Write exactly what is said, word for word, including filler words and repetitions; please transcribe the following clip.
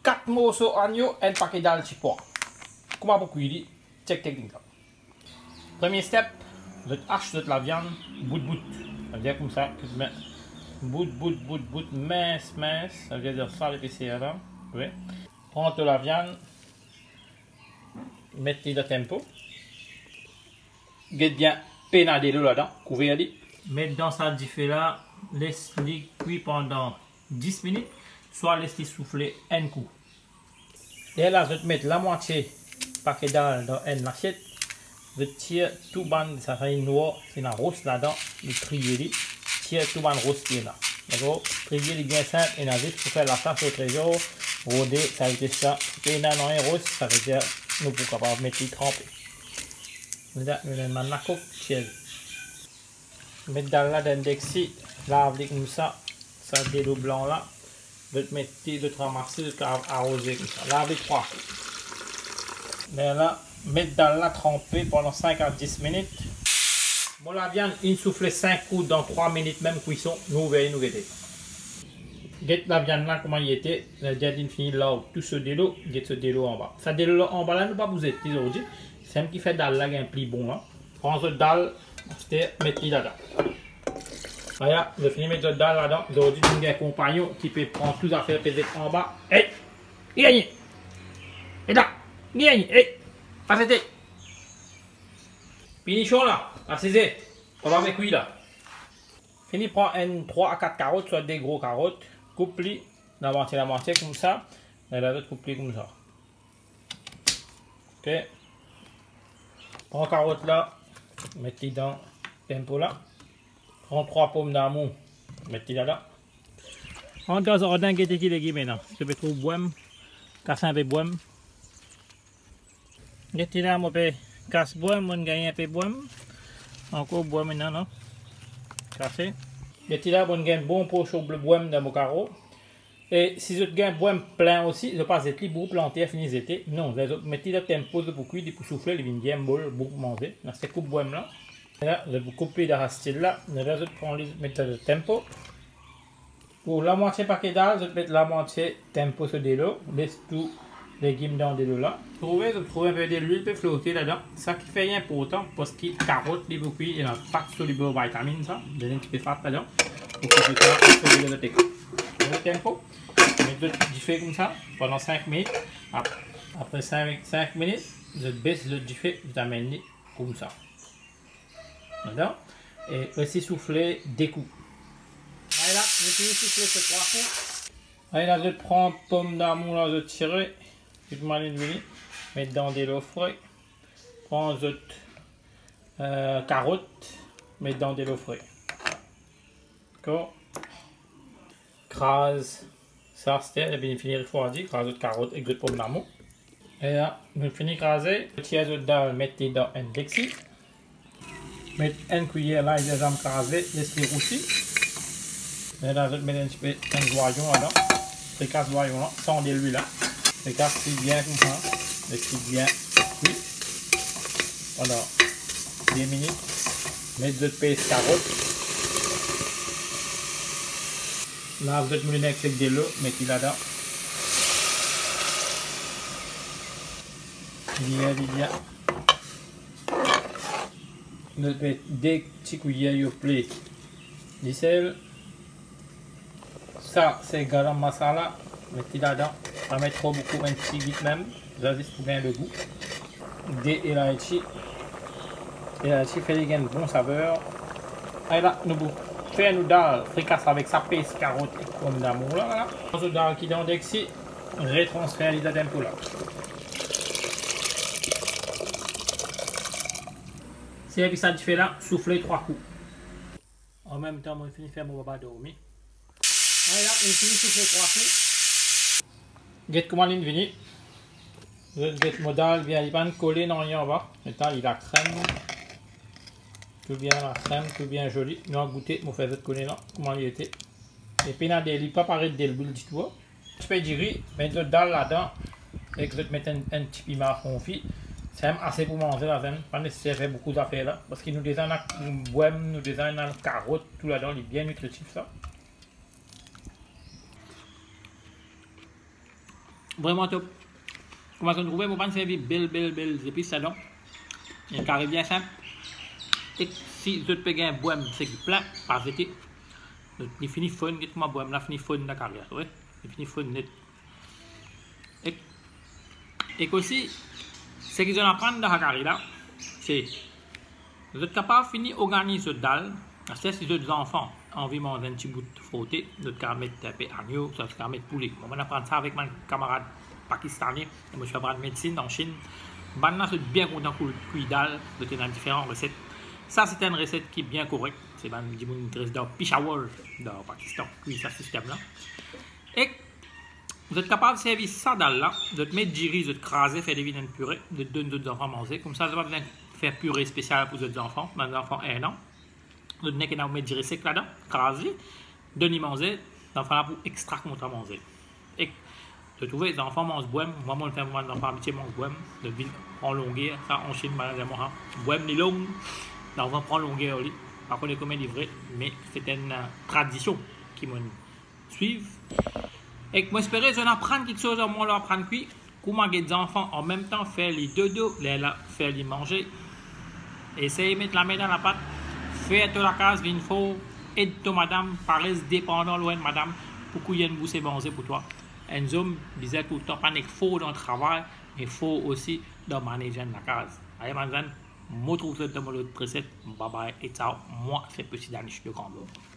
kat morso agno, enn pake dal ti pwa. Kouma pou kwi li, chek teknik la. Premie step, zot ash zot laviann bout bout. Savedir koumsa, bout, bout, bout, bout, mins, mins. Savedir sa lepeser la. Wi. Pran to laviann, met li dan tempo. Get bien pena delo ladan, kouver li. Met dan sa dife la, les li kwi pandan dis minit, swa les li soufle enn kou. Lerla zot met lamwatie pake dal dan enn lasiet, zot tir tou bann sa farin nwar, ena ros ladan, nou triye li, tir tou bann ros ki ena. Dakor? Triye li bien sinp, ena zis pou fer lasas o trezor, rode sa lepeser la. Si pena nanye ros, savedir nou pou kapav met li tranpe. Ena, nou ena enn bann lakok, tir li. Met dal la dan enn deksi, lav li koumsa, sa delo blan la, zot met li, zot ramase, zot a-, aroze koumsa. Lav li trwa kou. Lerla, met dal la tranpe pandan sink a dis minit. Mo laviann inn soufle sink kou, dan trwa minit mem kwison, nou ouver li, nou gete. Get laviann la kouma li ete, lerla linn fini lav tou so delo, get so delo anba. Sa delo la anba la, nou pa pou zet li zordi, seki fer dal la gagn pli bon la. Pran zot dal, aster met li ladan. Ala, zot fini met zot dal ladan. Zordi nou gagn konpagnon ki pe pran tou zafer pe zet anba. Ey! Li gagne! Ey la! Li gagne! Ey! Pa zete! Pinision la, asize. Papa pe kwi la. Fini pran enn trwa a kat karot, swa de gro karot. Koup li lamwatie, lamwatie koumsa. Lerla zot koup li koumsa. Ok. Pran karot la, met li dan tempo la. Pran trwa pomdamour, met li ladan. Rant dan zardin, gete ki legim ena. Si to pe trouv bwem, kas inpe bwem. Gete la, mo pe kas bwem, mo'nn gagn inpe bwem. Ankor bwem ena la. Kase. Gete la, mo'nn gagn bon porsion bwem dan mo karo. E si zot gagn bwem plin osi, zot pa zet li, boukou planter fini zete. Non, ler zot met li dan tempo, zot pou kwi, li pou soufle, li vinn bien mol, bon pou manze. Aster koup bwem la. La, zot pou koup li dan sa stil la. Lerla zot pran li, met dan tempo. Pou lamwatie pake dal, zot met lamwatie tempo so delo, les tou legim dan delo la. Trouve, zot trouve inpe delwil pe flote ladan. Sa ki fer li inportan, parski karot li pou kwi, ena fat so libor, vitaminn sa, donn enn tipe fat ladan. Pou ki zot la, so delo zot ek. Zot tempo, met zot dife koumsa pandan sink minit. Ap-, apre sink, sink minit, zot bes zot dife, zot amenn li koumsa. Ladan. E resi soufle de kou. Ala, nou fini soufle so trwa kou. Ala, zot pran pomdamour la, zot tire. Tou kouma linn vini. Met dan delo fre. Pran zot, eh, karot. Met dan delo fre. Dakor? Kraz sa aster, epi fini refrwadi, kraz zot karot ek zot pomdamour. E la, nou fini kraze, tir zot dal, met li dan enn deksi. Met enn kwiyer lay zinzam kraze, les li rousi. Lerla zot met enn tipe enn zwayon ladan. Frikas zwayon la, san delwil la. Frikas li bien koumsa, les li bien kwi pandan de minit. Met zot pes karot. Lav zot moulin ek delo, met li ladan. Bien, bien. Zot met de ti kwiyer yople disel. Sa se garam masala, met li ladan. Pa met tro boukou, enn tigit mem, zis pou gagn legou. De elaichi. Elaichi fer li gagn bon saver. Ala, nou pou fer nou dal frikas avek sa pes karot ek pomdamour la, ala. Pran so dal ki dan deksi, retransfer li dan tempo la. Servi sa dife la, soufle trwa kou. Anmemtan, mo fini fer mo baba dormi. Ala, li fini soufle trwa kou. Get kouma linn vini. Zot get mo dal bien, li pa'nn kole nanye anba. Letan li lakrem. Tou bien lakrem, tou bien zoli. Nou al goute, mo fer zot kone la kouma li ete. Epi ena de, li pa paret delwil ditou. Tipe diri, met zot dal ladan, ek zot met enn, enn ti piman konfi. Sa mem ase pou manze la, zot pa neseser fer boukou zafer la, parski nou deza ena bwem, nou deza ena karot, tou ladan, li bien nitritif sa. Vreman top. Kouma zot trouve, mo pa'nn servi bel, bel, bel zepis ladan. Enn kari bien sinp. E si zot pe gagn bwem seki plin, pa zete. Li fini fonn, get kouma bwem la fini fonn dan kari la, wi. Li fini fonn net. Ek, ek osi, seki zot aprann dan sa kari la, se zot kapav fini organiz zot dal. Aster si zot zanfan anvi manz enn ti bout frote, zot kapav met enpe agno, zot kapav met poule. Mo, mo'nn aprann sa avek bann kamarad pakistane, e mo ti aprann medsinn an Chinn. Bannla zot bien kontan kwi, kwi dal, zot ena diferan reset. Sa se enn reset ki bien korek. Se bann dimoun ki res dan Peshawar, dan Pakistan, kwi sa sistem la. Ek zot kapav servi sa dal la, zot met diri, zot kraze, fer li vinn enn pire, zot donn zot zanfan manze. Koumsa zot pa bizin fer pire spesial pou zot zanfan, bann zanfan enn an. Zot nek ena met diri sek ladan, kraze, donn li manze, zanfan la pou extra kontan manze. Ek zot trouve, zanfan manz bwem, mwa, mo'nn fer mwa zanfan abitie manz bwem, zot vinn pran longer, sa an Chinn, bann dir mwa sa, bwem li long, zanfan pran longer ar li, pa kone komie li vre, me se enn, eh, tradision ki mo'nn swiv. Ek mo espere zot aprann kiksoz ar mwa, zot aprann kwi, kouma get zanfan anmemtan fer li dodo, lerla fer li manze. Esey met lame dan lapat, fer to lakaz vinn for, ed to madam, pa res depandan lor enn madam pou kwi enn bouse manze pou twa. Enn zom bizin toultan pa nek for dan travay, me for osi dan manez enn lakaz. Ale bann zann, mo trouv zot dan mo lot reset. Bye bye e ciao. Mwa se Petit Danish de Grand Blonde.